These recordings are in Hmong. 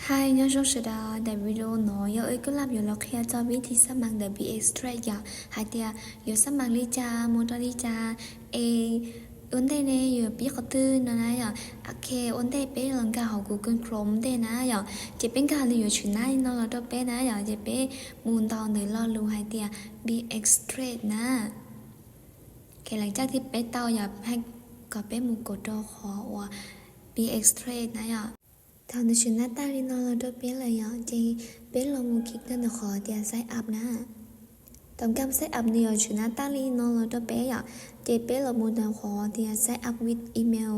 Hi, nyob zoo sawv daws. Daim video no yog wb kuj laj yuav los qhia txog vib thi xab mas ntawm B X Trade yom, hais tias yuav xab mas li cas, mus rau li cas, es ua ntej ne yuav pib qhov twg no na yom. Ok, ua ntej peb los nkag hauv Google Chrome ntej na yom, ces peb nkag li yuav tshwm nab li no los rau peb na yom, ces peb mus ntaus ntawm lo lus hais tias B X Trade na. Ces lawv caj thiab peb tau yom, hais kom peb mus kaum rau qhov uas B X Trade na yom. Thaum nws tshwm nab tag li no los rau peb lawm yom, ces peb los mus kis rau ntawm qhov tias sign up na. Thaum nkag sign up nws yuav tshwm nab tag li no los rau peb yom, ces peb los mus ntawm qhov tias sign up with email.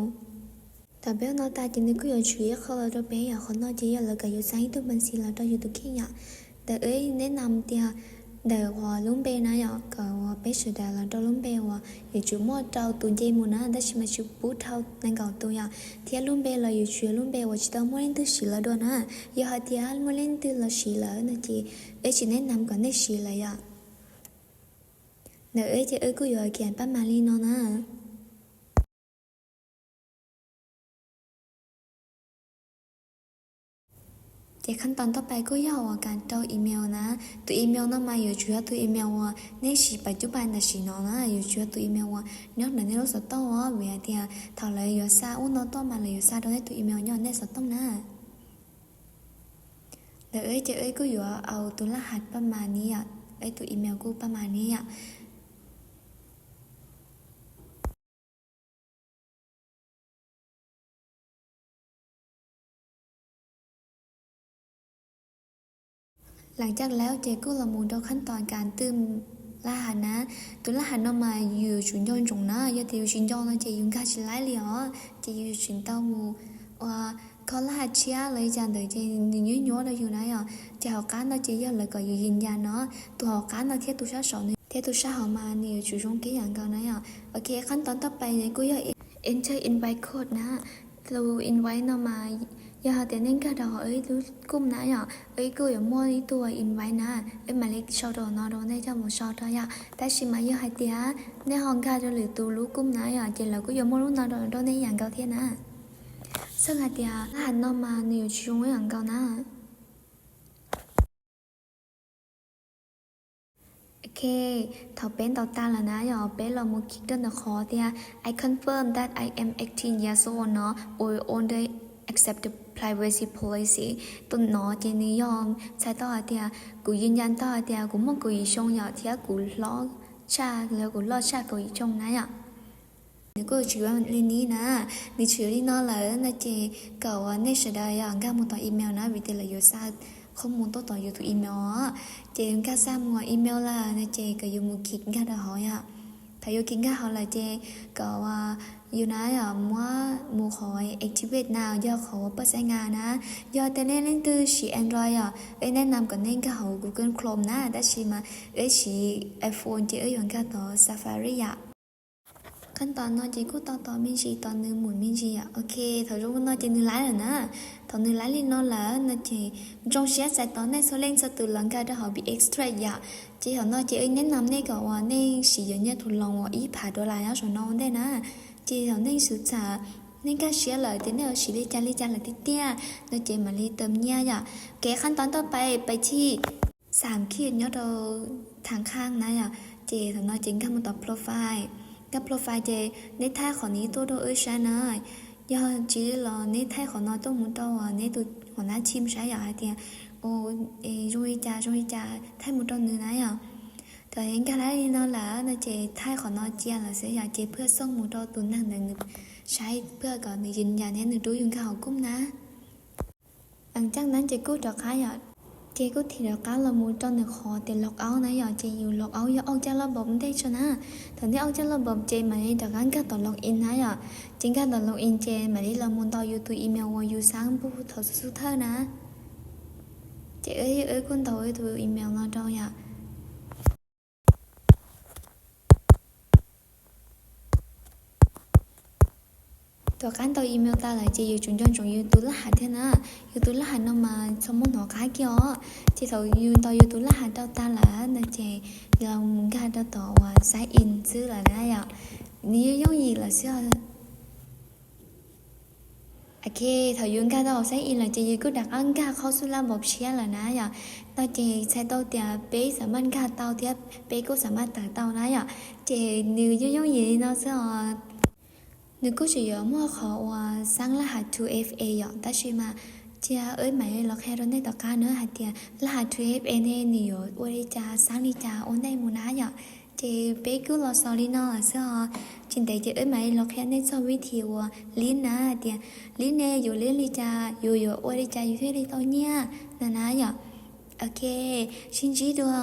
Thaum peb ua no tas ces nws kuj yuav tshwm ib qho los rau peb yom, qhov no ces yog lawv kom yus xa ib tug npeej xim los rau yus tus kheej yom. Ntawm wb neb nam tias ntawm qhov lub npe na yom, kom uas peb sawv daws los rau lub npe uas yuav tsum muaj rau tus nce mus na, tab sis mas tsis pub dhau nees nkaum tus yom, thiab lub npe los yuav tsum yog lub npe uas tsis tau muaj leej twg siv lawm dua na. Yog hais tias muaj leej twg los siv lawm no ces wb tsis neb nam kom nej siv lawm yom. Ntawm wb ces wb kuj yuav kiam pab mas li no na. Ces khab toos toj pais kuj yog uas kam rau email na. Tus email no mas yuav tsum yog tus email uas nej siv pab cub pab tam sim no na, yuav tsum yog tus email uas nyob ntawm nej lub xov tooj os, vim hais tias thaum lawv yuav xa ub no tuaj mas lawv yuav xa rau nej tus email nyob nej xov tooj na. Ntawm wb ces wb kuj yuav au tus laj has pab mas ni yom, wb tus email kuj pab mas ni yom. Lawv caj lab ces kuj los mus rau khab toos kam twb laj has na. Tus laj has no mas yus yuav tsum nco ntsoov na, yog tias yus tsis nco no ces yus nkag tsis laib li os, ces yus yuav tsum tau mus ua kho laj has tshiab los li cas ntawd ces nws nyuaj nyuaj rau yus na yom. Ces hauv qab no ces yog lawv kom yus yws yas no, tus hauv qab no thiab tus sab saud thiab tus sab hauv mas nws yuav tsum zoo kiag yam nkaus na yom. Ok, khab toos toj pais kuj yog enter invite code na. Tus invite no mas yog hais tias nej nkag rau hauv wb lub group na yom, wb kuj yuav muaj ib tug invite na, wb mam li sau rau no rau nej coj mus sau rau yom. Tab sis mas yog hais tias nej ho nkag rau lwm tus lub group na yom, ces lawv kuj yuav muaj lub no rau nej yam nkaus thiab na. Txheej hais tias laj has no mas nws yuav tsis zoo yam nkaus na. Ok, thaum peb ntaus tas lawm na yom, peb los mus kis rau ntawm qhov tias I confirm that I am eighteen years old no, or under accepted privacy policy. Tus no ces nws yog txhais tau hais tias kuv yws yas tau hais tias kuv muaj kaum yim xyoo yom, thiab kuv hlob tshaj, kuv loj tshaj kaum yim xyoo na yom. Nws kuj tshwm li ni na, nws tshwm li no lawm no ces kom uas nej sawv daws yom nkag mus tom email na, vim tias lawv yuav xa qhob mus tuaj tom yus tus email os. Ces nkag xa mus email lawm no ces kom yus mus kis nkag rau hauv yom. Thaum yus kis nkag hauv lawm ces kom uas yus na yom muab mus qhov activate na, yog qhov uas paj xaib nga na. Yog tias nej leej twg siv Android yom, wb neb nam kom nej nkag hauv Google Chrome na, tab sis mas wb siv iPhone ces wb yuav nkag tom Safari yom. Khab toos no ces kuj tau tos me ntsis, tos nws mus me ntsis yom. Ok, thaum zoo no ces nws laib lawm na. Thaum nws laib li no lawm no ces zoo siab txais tos nej txhua leej txhua tus los nkag rau hauv B X Trade yom. Ces thaum no ces wb neb nam nej kom uas nej siv yuav nyiaj tus loos uas ib phav dollar nyob saum no ua ntej na. Ces thaum nej xav, nej nkag siab lawm tias nej yuav siv li cas li cas lawm tiag tiag no ces mam li tawm nyiaj yom. Kev khab toos toj pais pais thij xam khij nyob rau thaj khaj na yom. Ces thaum no ces nkag mus tom profile. Nkag profile ces neb thaij qhov no tuaj rau wb saib na. Yog tsis los neb thaij qhov no tuaj mus rau uas neb tus hua nab team saib yom, hais tias zoo li cas zoo li cas thaij mus rau nws na yom. Thaum nkag laib li no lawm no ces thaij qhov no cia lawm xwb yom, ces phaj xoo mus rau tus neeg ntawd nws saib phaj kom nws yws yas thiab nws rub yus nkag hauv group na. Lawv caj na ces kuj rov qab yom, ces kuj thim rov qab los mus rau ntawm qhov tias log out na yom, ces yus log out yog auj caj log npaum ntej tso na. Thaum nej auj caj log npaum ces mam li rov qab nkag tom log in na yom. Ces nkag tom log in ces mam li los mus ntaus yus tus email uas yus xa npug thaum xub xub thawj na. Ces wb kuj ntaus wb tus email no rau yom. Rov qab ntaus email tas lawm ces yus tsum nco ntsoov yus tus laj has thiab na. Yus tus laj has no mas txhob muab hnov qab kiag os. Ces thaum yus ntaus yus tus laj has rau tas lawm no ces yus los nkag rau tom uas sign in xwb lawm na yom. Nws yeej yooj yim lawm xwb. Ok, thaum yus nkag tau hauv xab ib lawm ces yus kuj rov qab nkag qhov xub lab npau tshiab lawm na yom. No ces txhais tau tias peb xam maj nkag tau thiab peb kuj xam maj tawm tau na yom. Ces nws yooj yooj yim li no xwb os. Nws kuj tseem yuav muaj qhov uas xab laj has two F A yom, tab sis mas cia wb mam li los qhia rau nej tom qab na hais tias laj has two F A ne nws yuav ua li cas, xab li cas ua ntej mus na yom. Ces peb kuj los xaus li no lawm xwb os. Tsis ntev ces wb mam li los qhia nej txog vib thi uas lib na, hais tias lib ne yuav lib li cas, yus yuav ua li cas yus thiaj li tau nyiaj na na yom. Ok, sib ntsib dua.